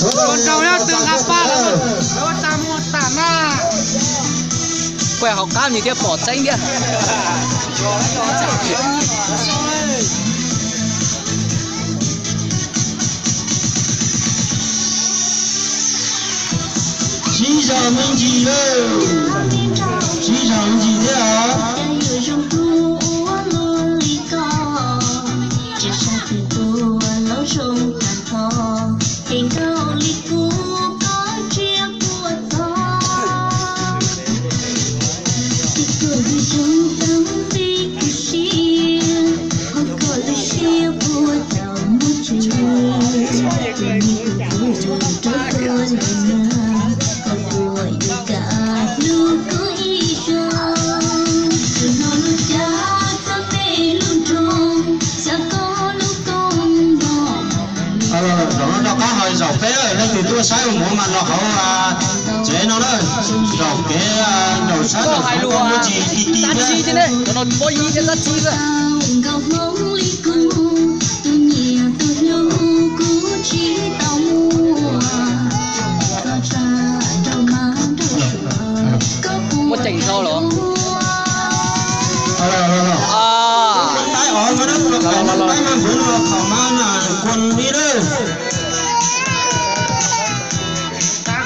Rau yog tus nqa paj lawm, lawv ua tas mus tas na. Kuj hauv qab nws thiaj pom tseeb thiab. Sib zog me ntsis lawm, sib zog me ntsis thiab os. Zaum no rov qab ho zaum peb, leej twg tuaj saib ua mov mas los hauv tsev no na, zaum kev nraum sab nraum hauv muaj tsis ti ti thiab. Muaj ceem dhau los? Tais os, tais mas npwv los thaum mas na kuas li lawm.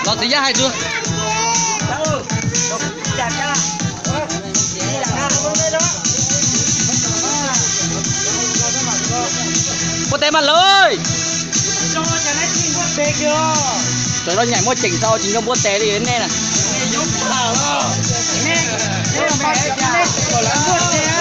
Los txiv yab hais tsuag. Npuaj tes mas lawm. Cov no nyaim muaj ceem dhau tsis nco npuaj tes li nej na. Suav ntawd thov lub suab npuaj tes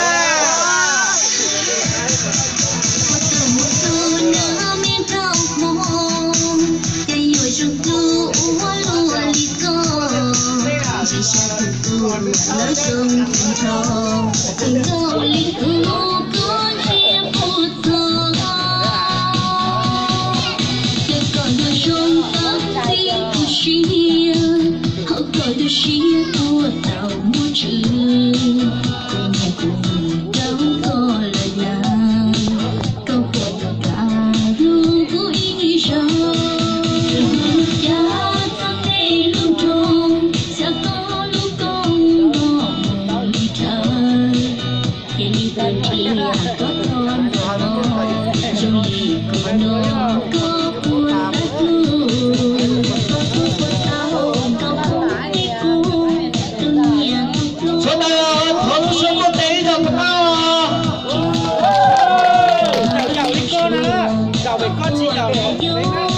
ib zaug rov qab os. Zaum li koj na, zaum pem koj tsis zaum pem na.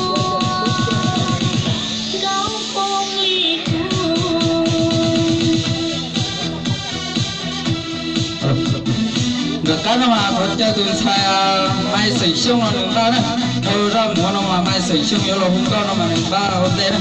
Nkawd qab no mas thov caw tus ntxhais Maiv Xeem Xyooj los nws npaj na. Dhau zaj muav no mas Maiv Xeem Xyooj yuav los hu nkauj no mas nws npaj ua ntej na.